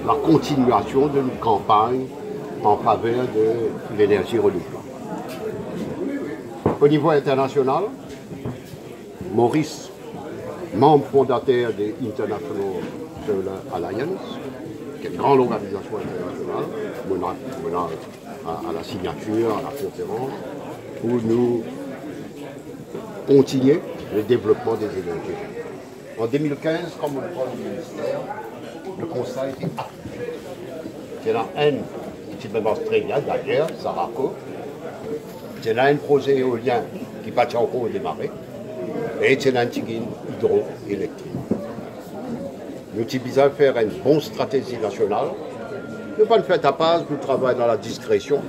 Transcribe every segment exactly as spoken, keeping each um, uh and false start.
la continuation de notre campagne en faveur de l'énergie renouvelable. Au niveau international, Maurice, membre fondateur de International Solar Alliance, qui est une grande organisation internationale, on a, on a à, à la signature, à la conférence, pour nous continuer le développement des énergies. En deux mille quinze, kan mo pran le ministère, le constat ete aktif. Ti ena enn ki ti pe mars tre bien, dayer, Sarako. Ti ena enn proze eolien ki pa ti ankor demare. E ti ena enn tigit idroelektrik. Nou ti bizin fer enn bon stratezi nasional. Nou pa'nn fer tapaz, nou travay dan la diskresion.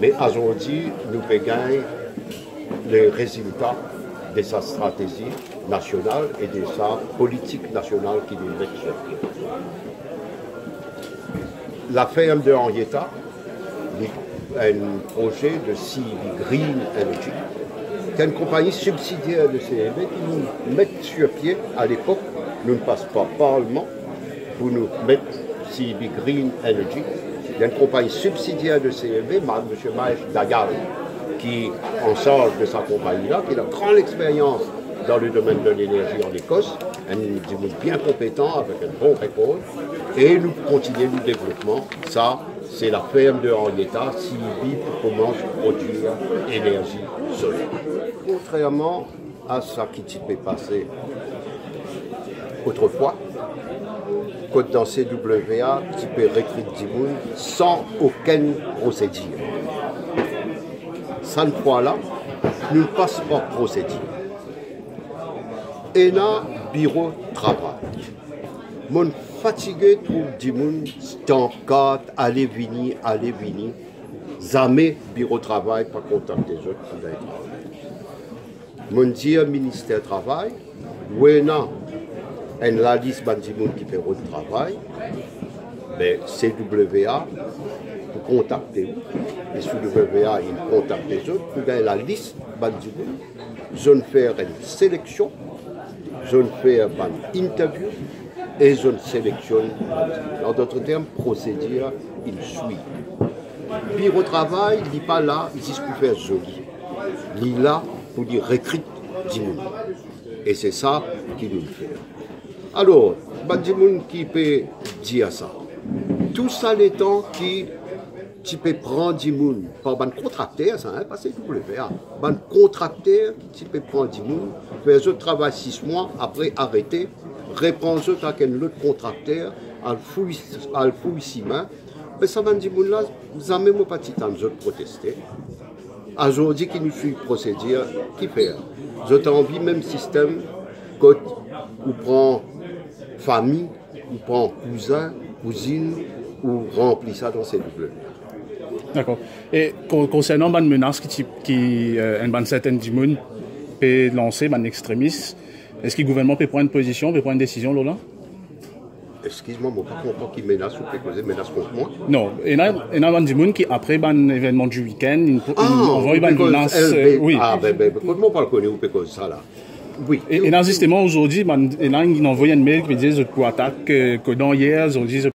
Me azordi, nou pe gagn le rezilta de sa stratezi nasional e de sa politik nasional ki nou met sir pie. La ferme de Henrietta, li enn proze de C E B Green Energy, ki enn konpagni sibsidier de C E B ki nou met sir pie alepok, nou pas par parleman pou nou met C E B Green Energy. Li enn konpagni sibsidier de C E B, Ma-, Msye Mahesh Dayal, ki an sarz de sa konpagni la, ki ena gran lexperyans dan le domenn de lenerzi an Lekos, enn dimoun bien konpetan, avek enn bon rekord, e nou kontinie nou devlopman. Sa, se la ferme de Henrietta, C E B pou koumans prodwir enerzi soler. Kontrerman a sa ki ti pe pase otrefwa, kot dan C W A ti pe rekrit dimoun san okenn prosedir. Sann fwa la, nou pas par prosedir. Ena biro travay. Mo'nn fatige trouv dimoun, stankart, ale vini, ale vini. Zame biro travay pa kontakte zot pou gagn travay. Mo'nn dir Minister Travay, ou ena enn lalis bann dimoun ki pe rod travay, be C W A pou kontakte ou, e C W A inn kontakte zot pou gagn lalis bann dimoun. Zot fer enn seleksion, zot fer bann interview, e zot seleksionn bann dimoun. An dot term, prosedir inn swiv. Biro travay, li pa la zis pou fer zoli. Li la pou li rekrit dimoun. E se sa ki nou fer. Alor, bann dimoun ki pe dir sa, tou sa letan ki ti pe pran dimoun par bann kontrakter sa, hein, pa C W A, bann kontrakter ki ti pe pran dimoun, fer zot travay sis mwa, apre arete, repran zot ak enn lot kontrakter, al fouy, al fouy simin. Me sa bann dimoun la, zame mo pa ti tann zot proteste. Azordi ki nou swiv prosedir, ki fer? Zot anvi mem sistem kot ou pran fami, ou pran kouzin, kouzinn, ou ranpli sa dan C W A. Dakor. E kon-, konsernan bann menas ki ti, ki, eh, enn bann sertenn dimoun pe lanse, bann extremis, eski gouvernman pe pran enn pozision, pe pran enn desizion lor la? Eskiz mwa, mo pa konpran ki menas ou pe koze, menas kont mwa? Non, ena, ena bann dimoun ki apre bann evennman di weekend, inn, inn anvoy bann menas, eh, wi. Ah, be, be, kot mwa pa kone ou pe koz sa la. Wi. E, ena zisteman azordi, bann, ena inn anvoy enn mail ki pe dir zot pou atak, eh, Kodan yer, zot dir zot